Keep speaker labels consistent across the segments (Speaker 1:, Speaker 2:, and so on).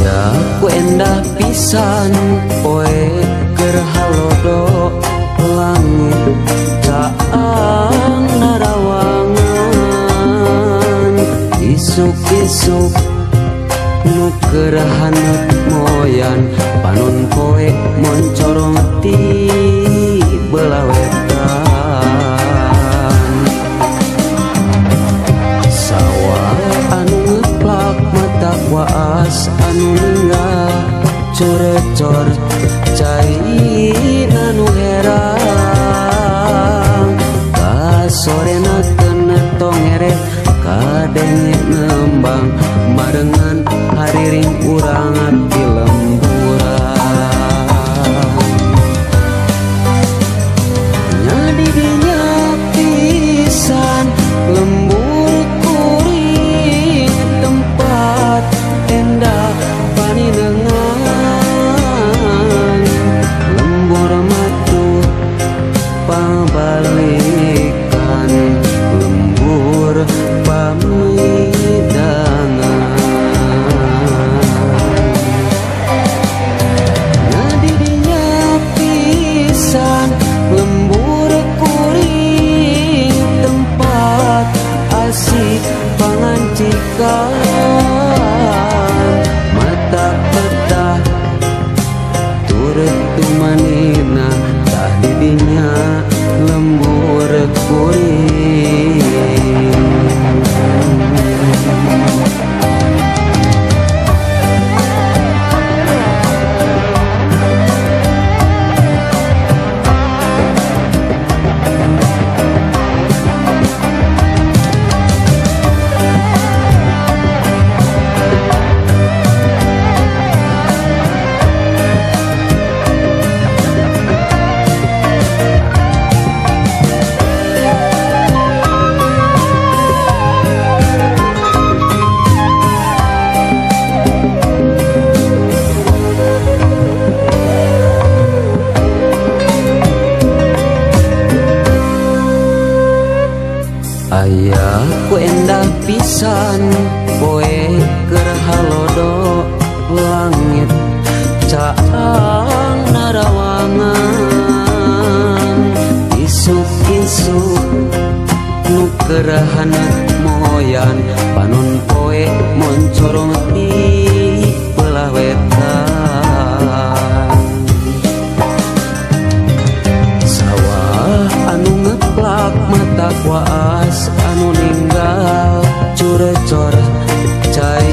Speaker 1: Aya ku endah pisan poe keur halodo langit caang narawangan isuk-isuk nu keur haneut moyan panon poe moncorong ti belah wetan sawah anu ngeplak mata waas anu ninggal curecor cai anu herang kasorena kena tongeret kadenge nembang marengan hariring urang di lemburan nyadi dinya pisan lembur kuring tempat endah paninengan lembur matuh pabalikan lembur pamidangan ngadi dinya pisan lembur kuring tempat asik pangancikan mata peta turut tumanina tah didinya lembur kuring. Aya ku endah pisan poe keur halodo langit caang narawangan isuk-isuk nu keur haneut moyan panon poe moncorong ti belah wetan sawah anu ngeplak mata waas anu ninggal curecor cai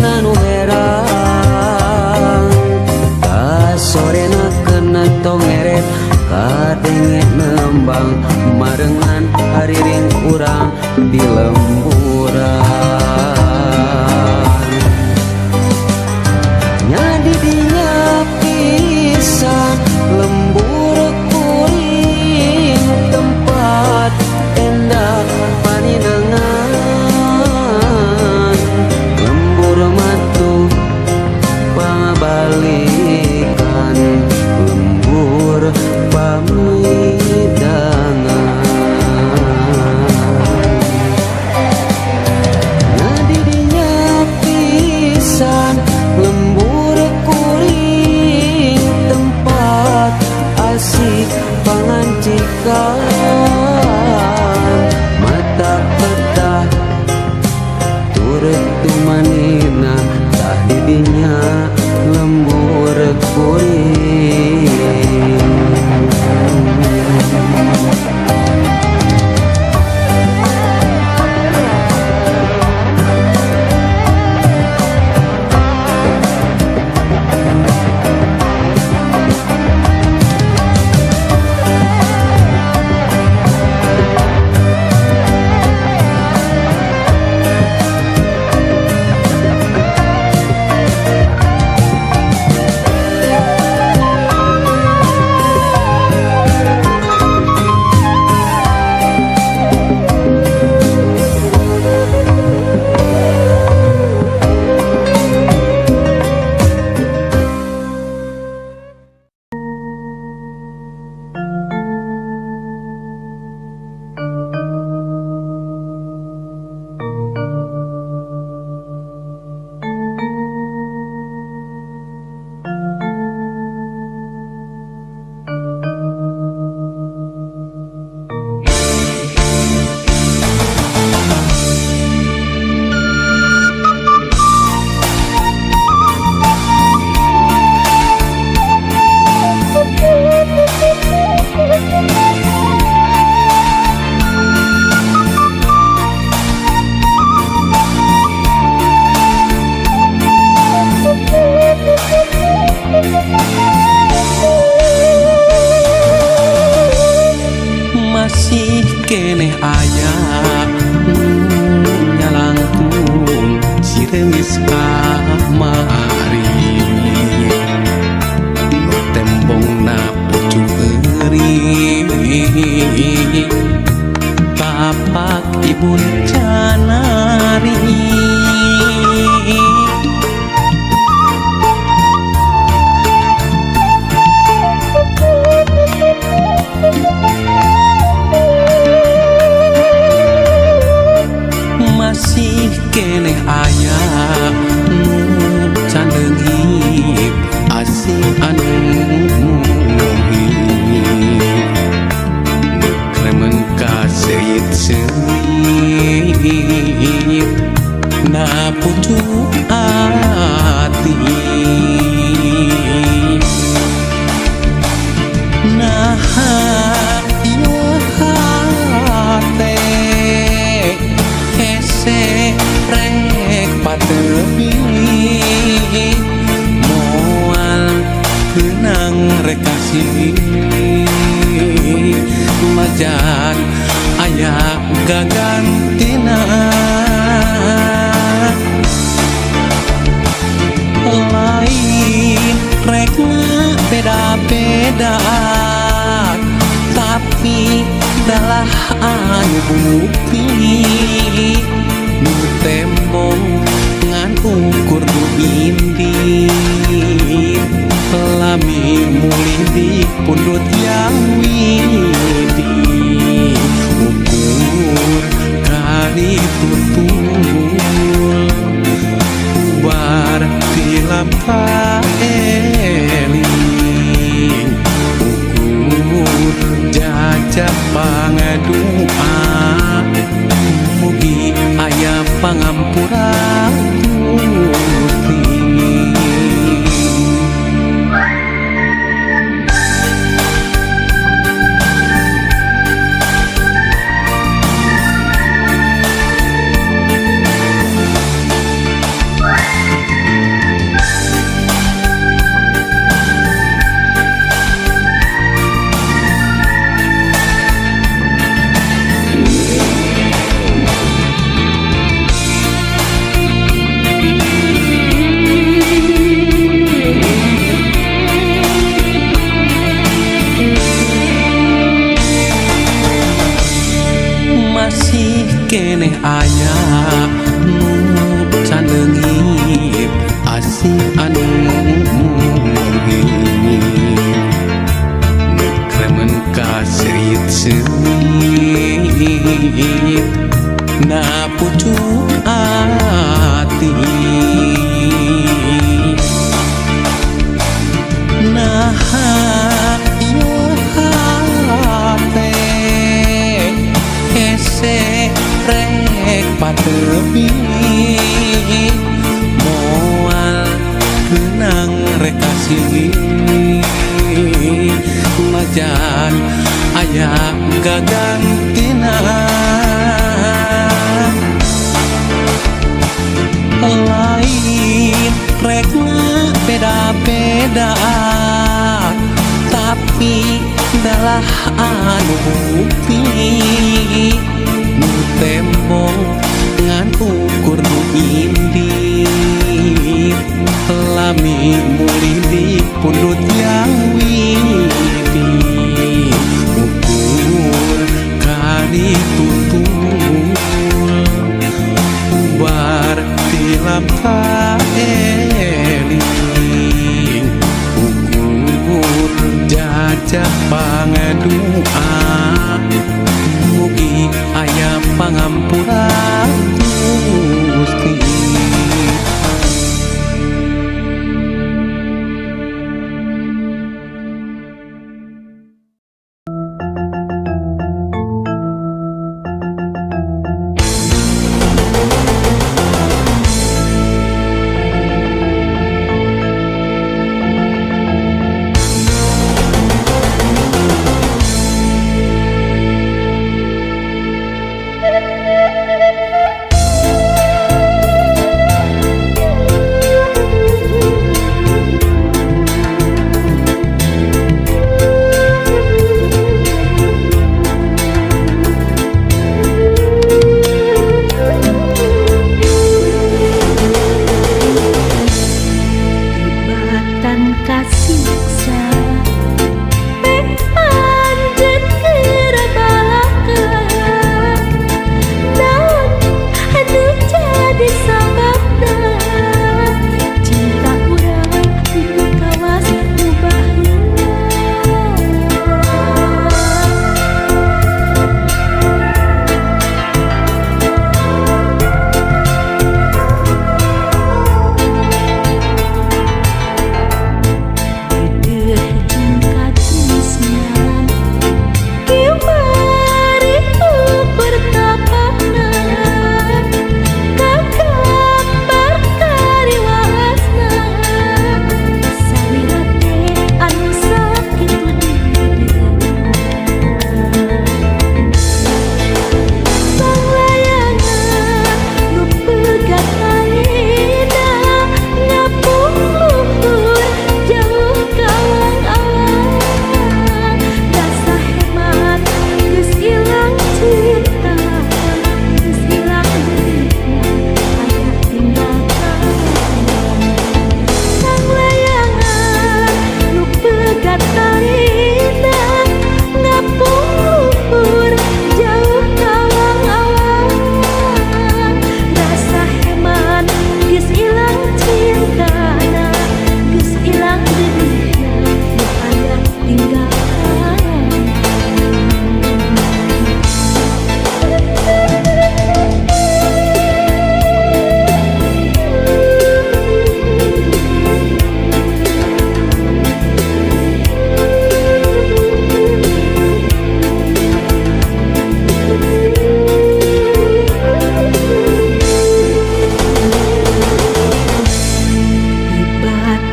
Speaker 1: nanu herang kasorena kena tongeret kadenge nembang marengan hariring urang di lemburan nyadi dinya pisan lembur kuring tempat endah paninengan lembur matuh pangabalikan lembur pamidangan ngadi dinya pisan lembur kuring tempat asik pangancikan mata peta turut tumanina tah didinya lembur kuring. Rek beda-beda, tapi dalah anu bukti nu tembong ngan ukur nu indit. Lami mulih di pundut yang widi, ukur kali tutul bar tilap eling, ukur jajah pangadua, mugi aya pangampura Gusti. Masih keneh aya nu can leungit asih anu murhit, nekremen ka serit-serit na pucuk ati. Naha ieu hate hese rek patepi, moal meunang rek kasih majan aya gagantina. Lain rek beda-beda, tapi dalah anu bukti nu tembong ngan ukur nu indit. Lami mulih di pundut yang widi, ukur kali tutul bar tilap eling, ukur jajah pangadua, mugi aya pangampura Gusti.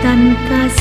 Speaker 2: Tan kasih.